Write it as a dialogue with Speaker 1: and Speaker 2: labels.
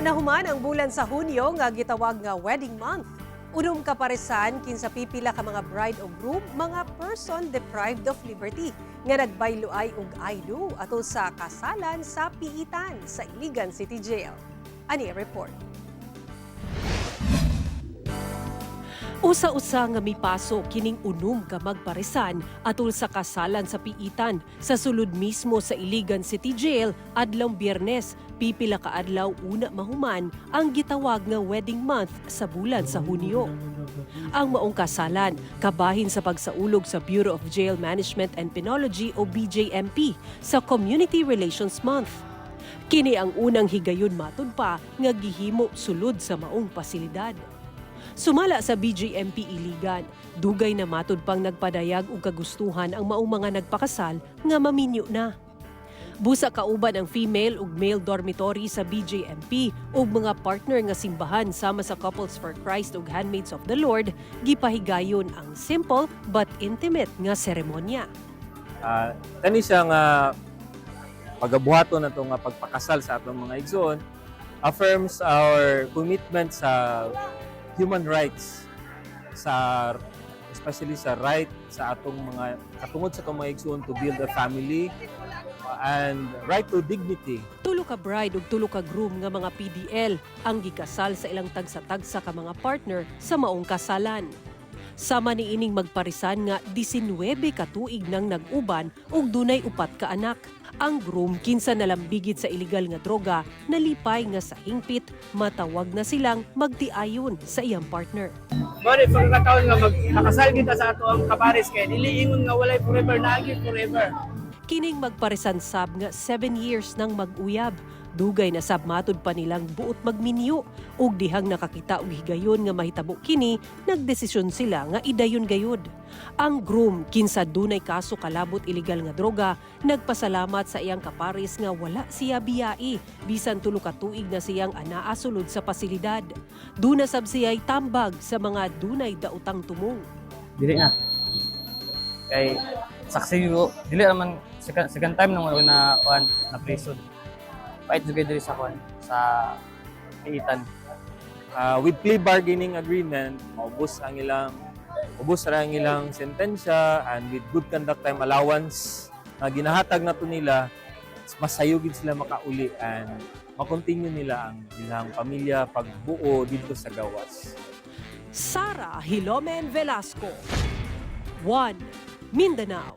Speaker 1: Nahuman ang bulan sa Hunyo nga gitawag nga wedding month. Unom ka paresan kinsa pipila ka mga bride o groom, mga person deprived of liberty nga nagbayloay og "I do" atol sa kasalan sa piitan sa Iligan City Jail. Ani report. Usa-usa nga mipaso kining unom ka magparesan atol sa kasalan sa piitan sa sulod mismo sa Iligan City Jail adlawng Biyernes, pipila ka adlaw una mahuman ang gitawag nga wedding month sa bulan sa Hunyo. Ang maong kasalan kabahin sa pagsaulog sa Bureau of Jail Management and Penology o BJMP sa Community Relations Month. Kini ang unang higayon, matud pa, nga gihimo sulod sa maong pasilidad. Sumala sa BJMP Iligan, dugay na matud pang nagpadayag og kagustuhan ang maong mga nagpakasal nga maminyo na. Busa kauban ang female ug male dormitory sa BJMP ug mga partner nga simbahan sama sa Couples for Christ ug Handmaids of the Lord, gipahigayon ang simple but intimate nga seremonya.
Speaker 2: Kani siya nga pagabuhaton nato nga pagpakasal sa atong mga igsoon affirms our commitment sa human rights, sa especially sa right sa atong mga katungod sa atong mga igsoon to build a family and right to dignity.
Speaker 1: Tulo ka bride ug tulo ka groom nga mga PDL ang gikasal sa ilang tagsa-tagsa ka mga partner sa maong kasalan. Sama ni ining magparisan nga 19 ka tuig nang nag-uban ug dunay upat ka anak. Ang groom, kinsa nalambigit sa illegal nga droga, nalipay nga sa hingpit matawag na silang magtiayon sa iyang partner.
Speaker 3: Mao ni pagkakataon nga magpakasal kita sa ato ang kapares kay dili ingon nga walay forever, naagi forever.
Speaker 1: Kining magparesan sab nga 7 years nang mag-uyab. Dugay na sab matud pa nilang buot magminyo ug dihang nakakita og higayon nga mahitabo kini, nagdesisyon sila nga idayon gayud. Ang groom, kinsa dunay kaso kalabot illegal nga droga, nagpasalamat sa iyang kapares nga wala siya biyai bisan 3 ka tuig na siyang anaa sulod sa pasilidad. Duna sab siya'y tambag sa mga dunay daotang tumong.
Speaker 4: Dili na. Kay saksi ko, dili naman second time nang wala na kuan na prison. Pait jud diri sa kuan sa piitan.
Speaker 2: With plea bargaining agreement, maubos ang ilang ubos ra ang ilang sentensya and with good conduct time allowance na ginahatag nato nila, mas sayo gid sila makauli and makontinue nila ang ilang pamilya pagbuo dito sa gawas.
Speaker 1: Sara Hilomen Velasco. 1. Mindanao.